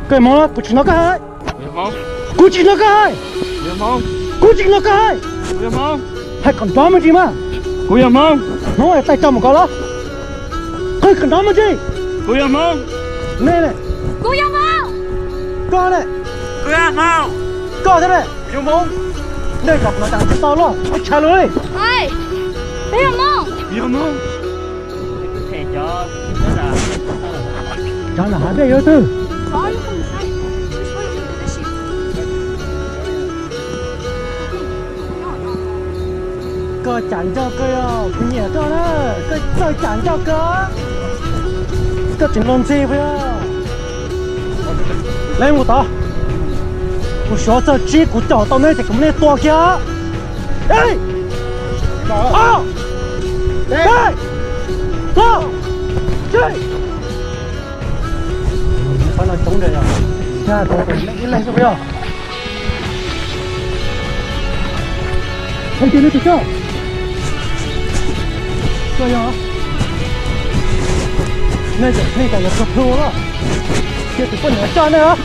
Koj yog Hmoob los? Kuv tsis hnov koj hais. Kuv tsis hnov koj hais. Kuv tsis hnov koj hais. Hais kom nrov me ntsis mas. Kuv yog Hmoob. Hmoob es tais tso mus koj los. Qw kom nrov me ntsis. Kuv yog Hmoob. Nej ne? Kuv yog Hmoob. Koj ne? Kuv yog Hmoob. Koj thiab ne? Kuv yog Hmoob. Nej kom nrov tas tsis tau los, ib tshav lus li. Peb yog Hmoob. Yog Hmoob. Cov nram hav dej yuav twg? Koj cam ncauj koj yog, kuv nyiam koj na, koj txawj cam ncauj koj. Koj tseem los ntxhi puas yog? Leej mus tod, kuv suav txog tsib kuv caum tau nej ces kuv muab nej tua kiag. Ib, ob, peb, plaub, tsib. Pab no coob nrad yog, ib leeg xwb puas yog? Hais tias nej tus koj, koj yog, nej cov neeg cas yuav tuag plhu lawm, cia tus poj niam coj nej os.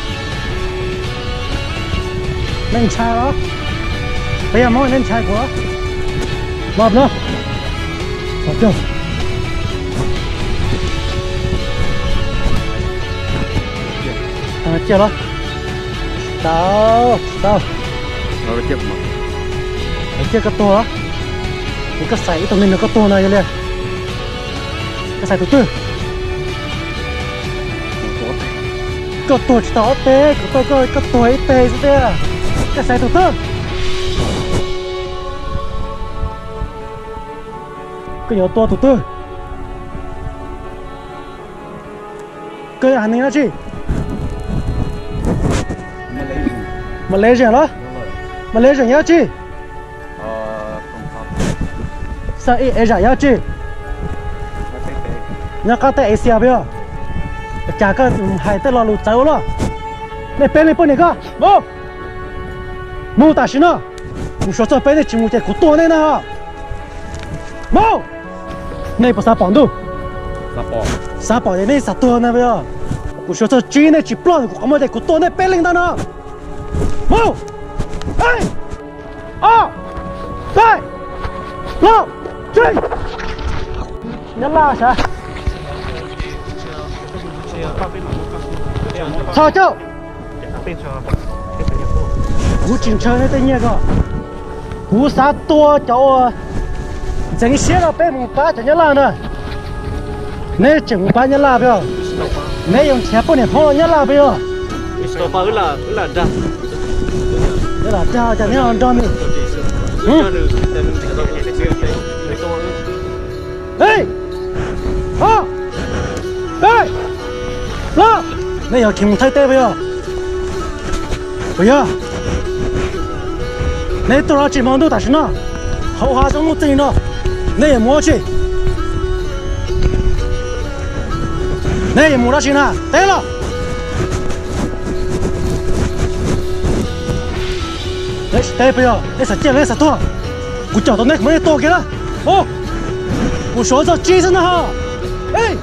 Nej ntshai los? Peb yog Hmoob nej ntshai kuv los? Los no. Txhob coj. Cia los. Tsis tau, tsis tau. Cia koj tuag. Koj xaiv ib tug neeg nrog koj tuag no yog li. Koj xaiv tus twg? Koj tuag tsis tau ob teg, kuv tuaj koj, koj tuag ib teg xwb tiag. Koj xaiv tus twg? Koj yuav tua tus twg? Koj yog haiv neeg dab tsi? Malaysia los? Malaysia yog dab tsi? Southeast Asia yog dab tsi? Nyob qab teb Asia puas yog? Cas koj hais tej lo lus txawv ua luaj. Nej peb leej poj niam koj mus, mus tam sim no. Kuv suav txog peb nej tsis mus ces kuv tua nej na. Mus! Nej puas xav pom ntuj? Xav pom ces nej xav tuag na puas yog? Kuv suav txog tsib nej tsis ploj kuv qhov muag ces kuv tua nej peb leeg ntag no. Mus! Ib, ob, peb, plaub, tsib. Nyab Laj sav. Txhob coj. Kuv tsis ntshaw nej tej nyiaj ko. Kuv xav tua cov uas ntxeev siab rau peb mus pab cov Nyab Laj ntag. Neb tseem mus pab Nyab Laj puas yog? Neb yuav nrhiav poj niam Hmoob los Nyab Laj puas yog? Nyab Laj dag cas neb ho nrog nws? Ib, ob, peb, plaub. Neb yuav khiav mus Thaib teb puas yog? Puas yog? Neb tuaj dab tsi hmo ntuj tam sim no? Hauv hav zoov nuj txeeg no, neb yuav mus dab tsi? Neb yuav mus dab tsi na, teb los? Neb tsis teb puas yog? Neb xav ciaj los neb xav tuag? Kuv caum tau neb kuv muab neb tua kiag na. Kuv suav txog tsib xwb na ho. Ib,